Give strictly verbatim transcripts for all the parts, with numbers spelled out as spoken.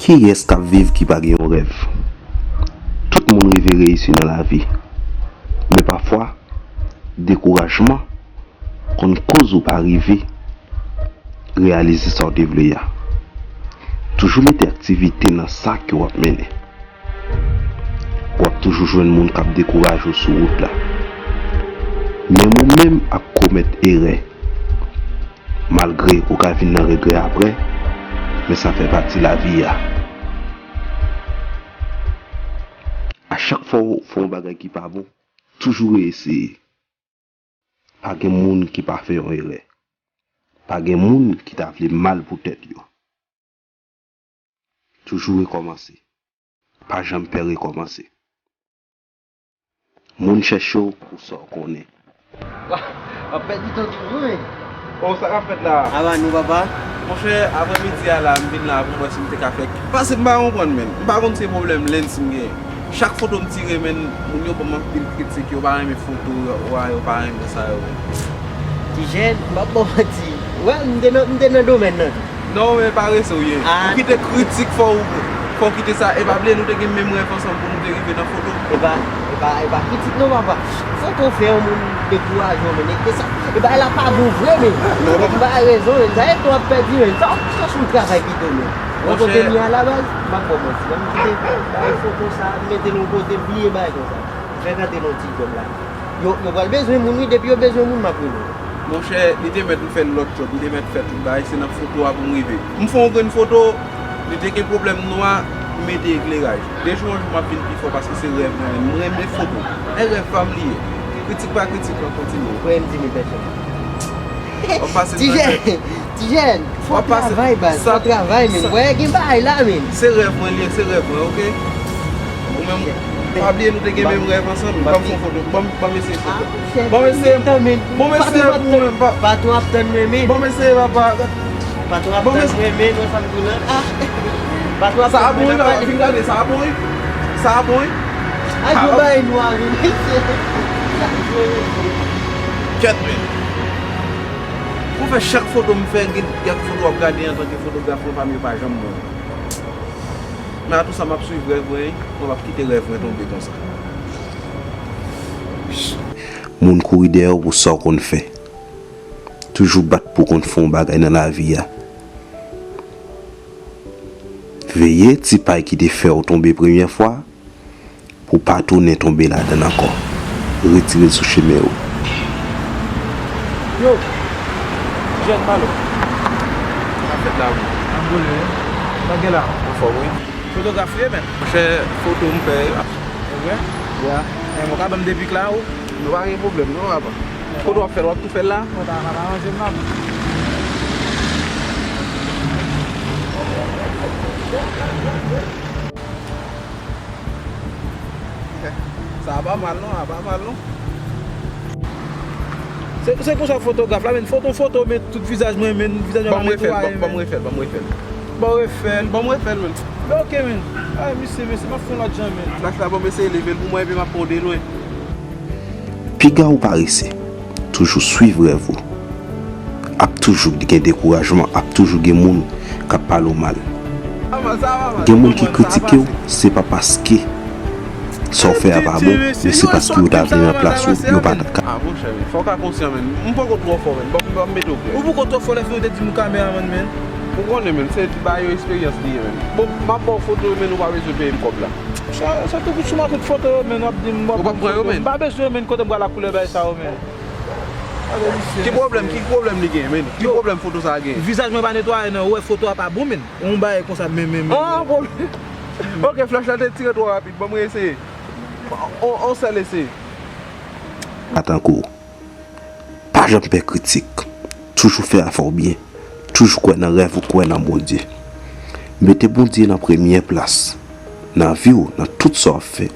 Kiyès k ap viv ki pa gen yon rèv? Tout moun rive reyisi nan lavi. Men pafwa, dekourajman konn koz ou pa rive reyalize sa w te vle a. Toujou mete aktivite nan sa ke w ap mennen. W ap toujou jwenn moun k ap dekouraje w sou wout la. Menm ou menm ap komèt erè. Malgre ou ka vin nan regrè apre, men sa fè pati lavi a. A chak fwa w fè yon bagay ki pa bon, toujou reeseye. Pa gen moun ki pa fè yon erè. Pa gen moun ki ta vle mal pou tèt yo. Toujou rekòmanse. Pa janm pè rekòmanse. Moun chèche w pou sa w konnen. W ap pèdi tan toujou, wi. Oh, sa k ap fèt la? Aba nou, papa. Monchè, aprè midi a la, m vin la pou m wè si m te ka fè. Paske m pa konprann, menn. M pa konn se pwoblèm lens m genyen. Chak foto m tire, menn, moun yo ban m anpil kritik, yo pa renmen foto yo, yo pa renmen sa yo, menn. Ti jèn, m p ap ba w manti. Wè, m te nan, m te nan domèn nan tou. Non, men parese w ye. Ah. Ou kite kritik, fò w, fò w kite sa. E pa bliye, nou te gen menm rèv ansanm pou nou te rive nan foto. E pa, e pa, e pa kritik non, papa. Chak foto w fè yon moun dekouraje w, men e sa. E bagay la pa bon vre, men. Non, non. M ba rezon, men. Sa e to ap pèdi, men. Sa, sa sou travay pito, men. Wè kote m ye a la baz, m ap ba w manti. Ban m kite bagay foto sa, mete l yon kote, bliye bagay konsa. Fè gade non ti jèn la. Yo, yo pral bezwen moun, wi, depi yo bezwen moun, m ap rele w. Monchè, li te mèt m fè l lòt jòb, li te mèt fè tout bagay, se nan foto a pou m rive. M fè yon grenn foto, li te gen pwoblèm nwa, m mete ekleraj. De jou an jou, m ap vin pi fò paske se rèv mwen menm. M renmen foto. E rèv pa m li ye. Kritik pa kritik, an kontinye. Premye m di mil pèsòn. W ap pase l nan tèt. Ti jèn, fò travay, baz, fò travay, men. Wè, gen bagay la, men. Se rèv mwen li ye, se rèv mwen, oke? Ou menm, pa bliye nou te gen menm rèv ansanm. Ban m fè yon foto. Ban m, ban m eseye foto. Ban m eseye. Bon, m eseye pou mwen menm. Patwon ap tann mwen, men. Ban m eseye, papa. Patwon ap tann mwen, men, non, sa m di w lan. Ah. Patwon ap tann mwen. Sa a bon, wi, papa, vin gade, sa a bon, wi. Sa a bon, wi. Ay, yo bay nwa, men. Kèt, men. Pou fè chak foto m fè, gen kèk foto w ap gade antanke fotograf, mwen pa m yo pa janm bon. Men atou sa m ap swiv rèv mwen, mwen p ap kite rèv mwen tonbe konsa. Moun kouri dèyè w pou sa w konn fè. Toujou bat pou w konn fè yon bagay nan lavi a. Veye ti pay ki te fè w tonbe premyè fwa, pou w pa tounen tonbe ladan l ankò. Retire l sou chemen w. Yo, jèn Malo. Sa fèt la, wi. Anbole, wi. Sa gen la? Anfòm, wi. Fotograf ou ye, menn? Monchè, foto m fè. E vre? Ya. E, mwen ka ban m de pik la, ou? Nou pa gen pwoblèm, non, papa. Kote w ap fè l? W ap tou fè l la? Mwen ta ka aranje m la, mwen. Sa a pa mal non, a pa mal non. Se, se konsa fotograf la, men foto, foto, men tout vizaj mwen, men vizaj mwen pa netwaye, men. Ban m refè l, ban m refè l, ban m refè l. Ban m refè l, ban m refè l, men. Men oke, men. Ay, mesye, mesye, m ap fè yon lòt jan, men. Flash la, ban m eseye leve l pou mwen, epi m ap pran w de lwen. Piga ou parese. Toujou swiv rèv ou. Ap toujou gen dekourajman, ap toujou gen moun k ap pale w mal. Gen moun ki kritike w, se pa paske sa w fè a pa bon, men se paske yo ta vle nan plas ou, yo pa t ka. Ah, monchè, men, fò w ka konsyan, men. M poko twò fò, men. Ban m, ban m mete w klè. Ou poko twò fò lè fini w te di m kameramann, men. Ou konnen, men, se ba yo eksperyans li ye, men. Bon, m ap ba w foto yo, men, ou pa bezwen peye m kòb la. Sa, sa tou kout sou maket foto yo, men, w ap di m, w ap pran yo, men. M pa bezwen, men, kote m pral ak koulè bay sa yo, men. Ki pwoblèm, ki pwoblèm li gen, men? Ki pwoblèm foto sa a gen? Vizaj mwen pa netwaye, non, ou wè foto a pa bon, men. Yon bagay konsa, men, men, men. Ah, bon. Ok, flash la te tire twò rapid. Ban m eseye. On, on sèl eseye. Pa tankou w. Pa janm pè kritik. Toujou fè afè w byen. Toujou kwè nan rèv ou, kwè nan Bondye. Mete Bondye nan premyè plas nan vi w, nan tout sa w ap fè.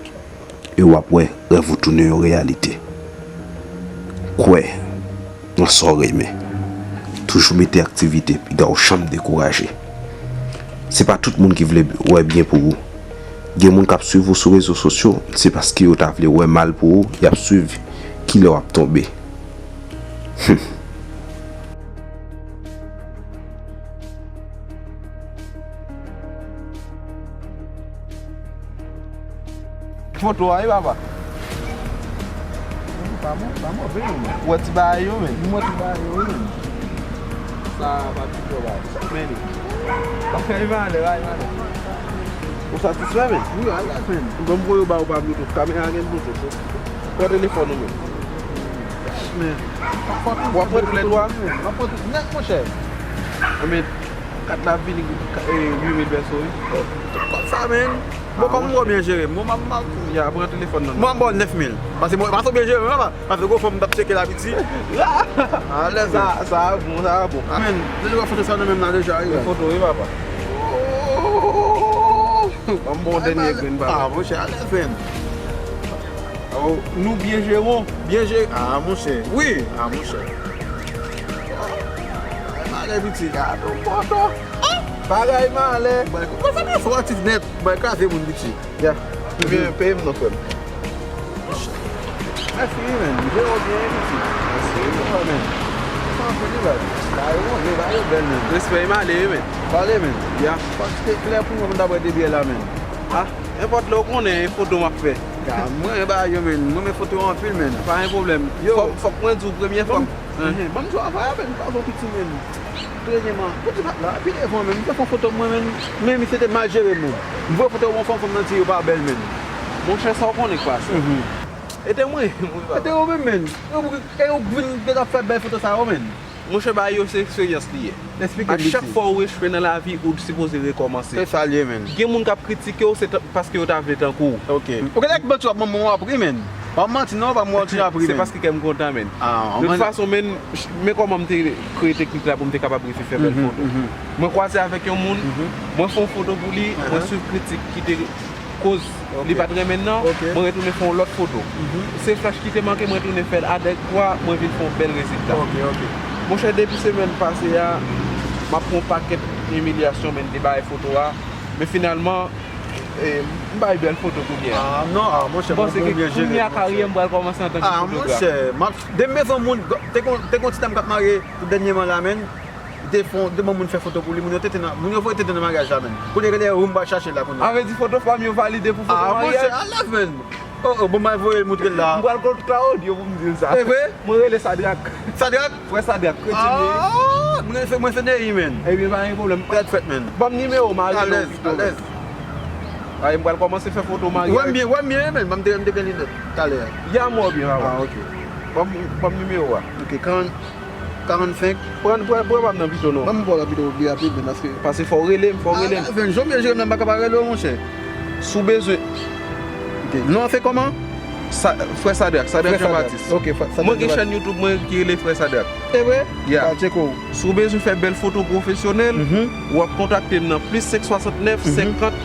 E w ap wè rèv ou tounen yon reyalite. Kwè nan sa w renmen. Toujou mete aktivite, piga w janm dekouraje. Se pa tout moun ki vle wè byen pou ou. Gen moun k ap swiv ou sou rezo sosyo, se paske yo ta vle wè mal pou ou, y ap swiv kilè w ap tonbe. Foto a wi papa. Pa move, pa move non. Ou wè ti bagay yo men. M wè ti bagay yo wi men. Sa pa ti pwoblèm. Men li. Bagay valè, bagay valè. Ou satisfè men? Wi, alèz men. Bon, m voye w ba ou pa Bluetooth. Kamera gen Bluetooth wi. Pran telefòn ou men. Men. W ap pran tout lè twa? M ap pran tout nèt monchè. Men. Kat la vini uit mil pèso wi. Tout kòb sa men. Bon, kòm m wè w byen jere m, bon, m ap, m ap, ya, pran telefòn nan. Mwen, m ba w nèf mil. Pase mwen, pase w byen jere m, papa. Pase gwo fanm m t ap tcheke la piti. Alèz. Sa, sa a bon, sa a bon. Men, deja w ap foto sa nan men m la deja wi. Foto wi, papa. Ban m bon dènye grenn, papa. Ah, monchè, alèz men. Oh, nou byen jere w, byen jere. Ah, monchè. Wi, ah, monchè. Bagay piti, gade yon foto. Bagay malè. Mwen sa ka fè w atis nèt. Mwen kraze moun piti. Ya. Ebyen, peye m non, frè m. Mèsi wi, men. M jere w byen wi, piti. Mèsi wi. Wi, men. Sa anpil wi, baz. Bagay yo wonn, bagay yo bèl, men. Respè, m ale wi, men. Pale, men. Ya. Paske lè pou mwen, m ta bwè de byè la, men. Ah, nenpòt lè w konnen, e foto m ap fè. Ya, mwen, bagay yo, men. Mwen, men foto yo anpil, men. Pa gen pwoblèm. Yo. Fòk, fòk mwen di w premye fwa. Ban m di w afè a, men. Pa fè w piti, men. Premyèman, pou ti bat la, pi devan menm, m te fè yon foto mwen menm, men misye te mal jere m menm. M voye foto yon fanm, fanm nan di yo pa bèl menm. Monchè, sa w konnen k pase? E te mwen, wi papa. E te ou menm menm. E ou, e ou k vin, te ap fè bèl foto sa yo menm. Monchè, bagay yo se eksperyans li ye. Eksplike m, piti. A chak fwa ou echwe nan lavi, ou sipoze rekòmanse. Se sa l ye menm. Gen moun k ap kritike w, se t-, paske yo ta vle tankou w. Ok. Ou genlè k manti w ap ban m yon apri menm. Pa manti non, pa manti apri menm. Se paske kè m kontan menm. Ah, de tout fason menm, men kòman m te kreye teknik la pou m te kapab rive fè bèl foto. Mwen kwaze avèk yon moun, mwen fè yon foto pou li, mwen swiv kritik ki te koz li pa t renmen nan, mwen retounen fè yon lòt foto. Se flach ki te manke, mwen retounen fè l a de twa, mwen vin fè yon bèl rezilta. Monchè, depi semèn pase a, m ap pran yon pakèt imilyasyon, men de bagay foto a. Men finalman, e, m bay bèl foto kounye a. Ah, non, ah, monchè, m panse ke kounye a karyè m pral kòmanse antanke fotograf. Ah, monchè, m ap, demen fè moun, te gon, te gon ti dam k ap marye tout dènyèman la, men. Li te fè, te ban moun fè foto pou li, moun yo tenten nan, moun yo voye tenten nan maryaj la, men. Kounye a, genlè ou m pral chache la kounye a. A vle di foto fanmi yo valide pou foto maryaj? Ah, monchè, alèz, men. Oh, oh, bon, m al voye l moutre l la. M pral kot Claudio pou m di l sa. E vre? Mwen rele Sadrak. Sadrak? Frè Sadrak, kretyen li ye. Ah, mwen se, mwen se Neyi, men. Ebyen, pa gen pwoblèm. Fèt, fèt, men. Ban m nimewo, m a rele w pito, men. Alèz, alèz. Ay, m pral kòmanse fè foto maryaj. Wè m byen, wè m byen, men. Ban m te, m te gen linèt talè a. Ya, m wè w byen, papa. Ah, ok. Ban m, ban m nimewo a. Ok, karant, karannsenk. Pran, pran, pran pa m nan pito, non. Ban m pran pito pi rapid, men, paske. Pase fò w rele m, fò w rele m. Ah, fen, jan w byen jere m nan, m pa ka pa rele w, monchè. Si w bezwen. Ok, non an se kòman? Sa, Frè Sadrak, Sadrak Jean Baptiste. Ok, Frè Sadrak Jean Baptiste. Mwen gen chèn YouTube mwen ki rele Frè Sadrak. E vre? Ya. Ba tcheke w. Si w bezwen fè bèl foto pwofesyonèl, w ap kontakte m nan plis senk swasantnèf, senkant,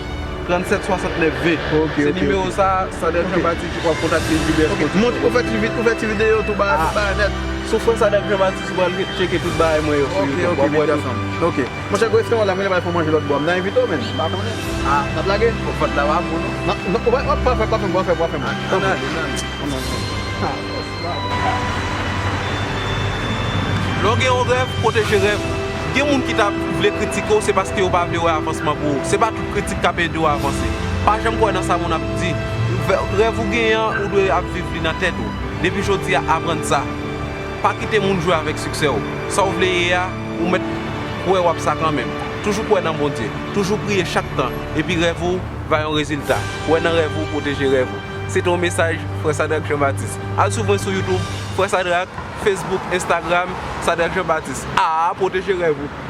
trannsèt, swasantnèf, ven. Ok, ok, ok. Se nimewo sa a, Sadrak Jean Baptiste, w ap kontakte m pi bèl foto. Ok, mont, ou fè ti vid-, ou fè ti videyo tou, bagay, tout bagay nèt. Sou Frè Sadrak Jean Baptiste, ou pral tcheke tout bagay mwen yo sou YouTube, w ap wè tout. Ok, ok, ok, men sa sanm. Ok. Monchè, gwo restoran la, mwen, lè m al fè manje lòt bò, m nan envite w, men. M pa konnen. Ah. N ap lage? Bon, fòt la pa bon, non. Non, non, w ap, w ap fè, w ap fè, w ap fè, w ap fè. Ann ale, ann ale. Non, non, non. Ah, bòs la. Lè w gen yon rèv, pwoteje rèv ou. Gen moun ki ta vle kritike w, se paske yo pa vle wè avansman pou ou. Se pa tout kritik k ap ede w avanse. Pa janm kwè nan sa moun ap di. Rèv ou genyen an, ou dwe ap viv li nan tèt ou. Depi jodi a, aprann sa. Pa kite moun jwe avèk siksè w. Sa w vle ye a, ou mèt kwè w ap sa kanmenm. Toujou kwè nan Bondye. Toujou priye chak tan. Epi rèv ou va yon rezilta. Kwè nan rèv ou, pwoteje rèv ou. Se te yon mesaj, Frè Sadrak Jean Baptiste. Al swiv mwen sou YouTube, Frè Sadrak, Facebook, Instagram, Sadrak Jean Baptiste. A, pwoteje rèv ou.